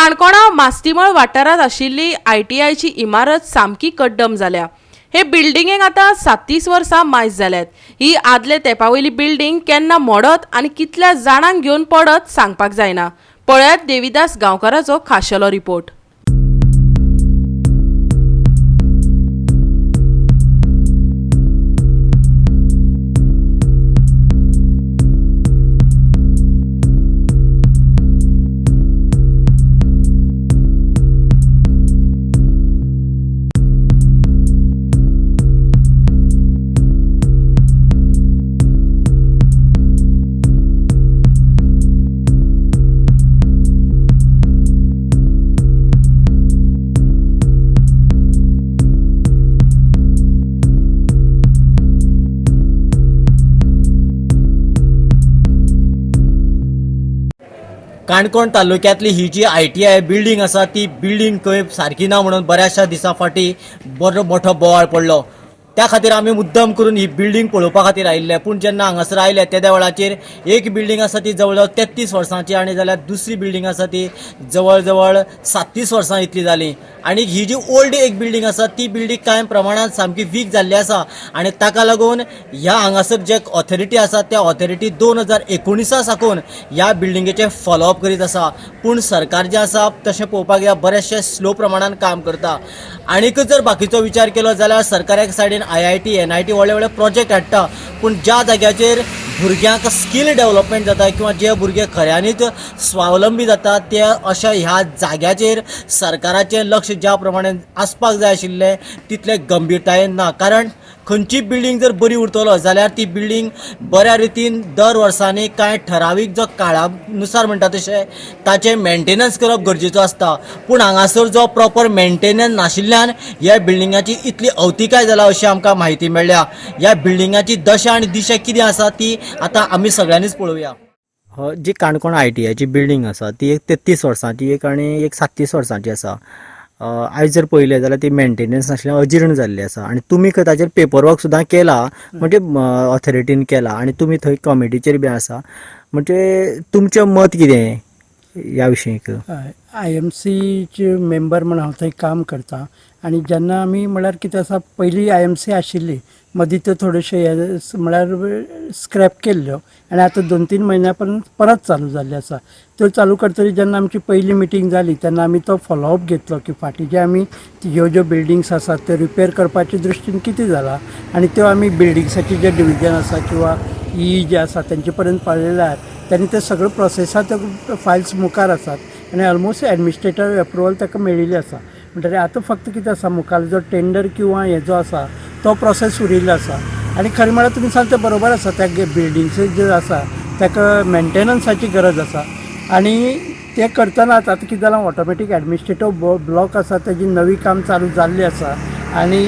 काणकोणा मास्तीमळ वाठारांत आशिल्ली आयटीआयची इमारत सामकी कड्डम जाल्या. हे बिल्डिंगेक आतां 37 वर्सां मायज जाल्यात. ही आदले तेंपा वयली बिल्डींग केन्ना मोडत आनी कितल्या जाणांक घेवन पडत सांगपाक जायना. पळयात देविदास गांवकाराचो खाशेलो रिपोर्ट. काणकोण तालुक्यांतली ही जी आयटीआय बिल्डींग आसा ती बिल्डींग खंय सारकी ना म्हणून बऱ्याचशा दिसां फाटीं बरो मोठो बोवाळ पडलो. त्या खातीर आमी मुद्दम करून ही बिल्डींग पळोवपा खातीर आयिल्ले. पूण जेन्ना हांगासर आयले तेद्या वेळाचेर एक बिल्डींग आसा ती जवळ जवळ 33 वर्सांची आनी जाल्यार दुसरी बिल्डींग आसा ती जवळ जवळ 37 वर्सां इतली जाली. आनी ही जी ओल्ड एक बिल्डींग आसा ती बिल्डींग कांय प्रमाणांत सामकी वीक जाल्ली आसा आनी ताका लागून ह्या हांगासर जे ऑथॉरिटी आसा त्या ऑथॉरिटी 2019 साकून ह्या बिल्डिंगेचें फॉलोअप करीत आसा. पूण सरकार जें आसा तशें पळोवपाक गेल्यार बरेचशें स्लो प्रमाणान काम करता. आनीक जर बाकीचो विचार केलो जाल्यार सरकार एक सायडीन IIT NIT व्हडले व्हडले प्रोजेक्ट हाडटा, पूण ज्या जाग्याचेर भुरग्यांक स्कील डेवलपमेंट जाता किंवा जे भुरगे खऱ्यांनीच स्वावलंबी जाता ते अशा ह्या जाग्याचेर सरकाराचें लक्ष ज्या प्रमाणे आसपाक जाय आशिल्लें तितलें गंभीरतायेन ना. कारण खंयची बिल्डींग जर बरी उरतलो जाल्यार ती बिल्डींग बऱ्या रितीन दर वर्सांनी कांय ठरावीक जो काळानुसार म्हणटा तशें ताचें मेंटेनन्स करप गरजेचो आसता. पूण हांगासर जो प्रॉपर मेंटेनन्स नाशिल्ल्यान ह्या बिल्डिंगाची इतली अवतिकाय जाला अशी आमकां म्हायती मेळ्ळ्या. ह्या बिल्डिंगाची दशा आनी दिशा कितें आसा ती आतां आमी सगळ्यांनीच पळोवया. जी काणकोण आयटीआयची बिल्डींग आसा ती एक 33 वर्सांची एक आनी एक 37 वर्सांची आसा. आयज जर पळयलें जाल्यार ती मेंटेनन्स नाशिल्ल्यान अजीर्ण जाल्ली आसा आनी तुमी खंय ताचेर पेपर वर्क सुद्दां केला, म्हणजे ऑथॉरिटीन केला आनी तुमी थंय कॉमिटीचेर बी आसा, म्हणजे तुमचें मत कितें ह्या विशयीक? हय, आयएमसीचे मेंबर म्हण हांव थंय काम करता आनी जेन्ना आमी म्हळ्यार कितें आसा, पयलीं आयएमसी आशिल्ली, मदीं त्यो थोड्योश्यो हे म्हळ्यार स्क्रॅप केल्ल्यो आनी आतां 2-3 म्हयन्या पर्यंत परत चालू जाल्ल्यो आसा. त्यो चालू करतकीर जेन्ना आमची पयली मिटींग जाली तेन्ना आमी तो फॉलोअप घेतलो की फाटीं जे आमी ह्यो ज्यो बिल्डिंग्स आसात त्यो रिपेर करपाचे दृश्टीन कितें जाला आनी त्यो आमी बिल्डिंग्साची जे डिविजन आसा किंवा ई जे आसा तेंचे पर्यंत पावयले आहात. तेन्ना ते सगळे प्रोसेसांत त्यो फायल्स मुखार आसात आनी ऑलमोस्ट एडमिनिस्ट्रेटीव एप्रुवल ताका मेळिल्ली आसा. म्हणटकीर आतां फक्त कितें आसा, मुखार जो टेंडर किंवा हे जो आसा तो प्रोसेस उरिल्लो आसा. आनी खरें म्हळ्यार तुमी सांगता तें बरोबर आसा, त्या बिल्डिंग्स जे आसा ताका मेंटेनन्साची गरज आसा आनी तें करतनाच आतां कितें जालां, ऑटोमॅटीक एडमिनिस्ट्रेटीव ब्लॉक आसा तेजी नवी काम चालू जाल्ली आसा आनी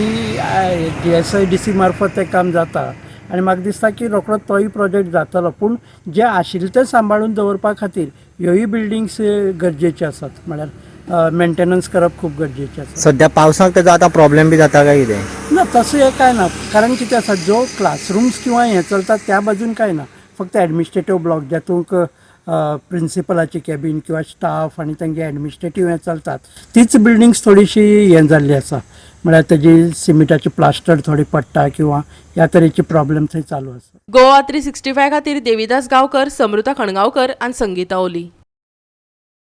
GSIDC मार्फत तें काम जाता आनी म्हाका दिसता की रोखडो तोय प्रोजेक्ट जातलो. पूण जें आशिल्लें तें सांबाळून दवरपा खातीर ह्योय बिल्डिंग्स गरजेच्यो आसात, म्हळ्यार मेंटेनन्स करप खूब गरजेचें आसा. सद्या पावसाक तेजो आतां प्रॉब्लेम बी जाता काय कितें? ना, तसो हें कांय ना, कारण कितें आसा, जो क्लासरुम्स किंवा हें चलता त्या बाजून कांय ना, फक्त एडमिनिस्ट्रेटीव ब्लॉक जातूंक प्रिंसिपलाची कॅबीन किंवा स्टाफ आनी तेंगे एडमिनिस्ट्रेटीव हें चलतात तीच बिल्डिंग्स थोडीशी हें जाल्ली आसा, म्हळ्यार तेजी सिमिटाची प्लास्टर थोडी पडटा किंवा ह्या तरेची प्रॉब्लेम थंय चालू आसा. गोवा 365 खातीर देविदास गांवकर, समृता खणगांवकर आनी संगीता ओली.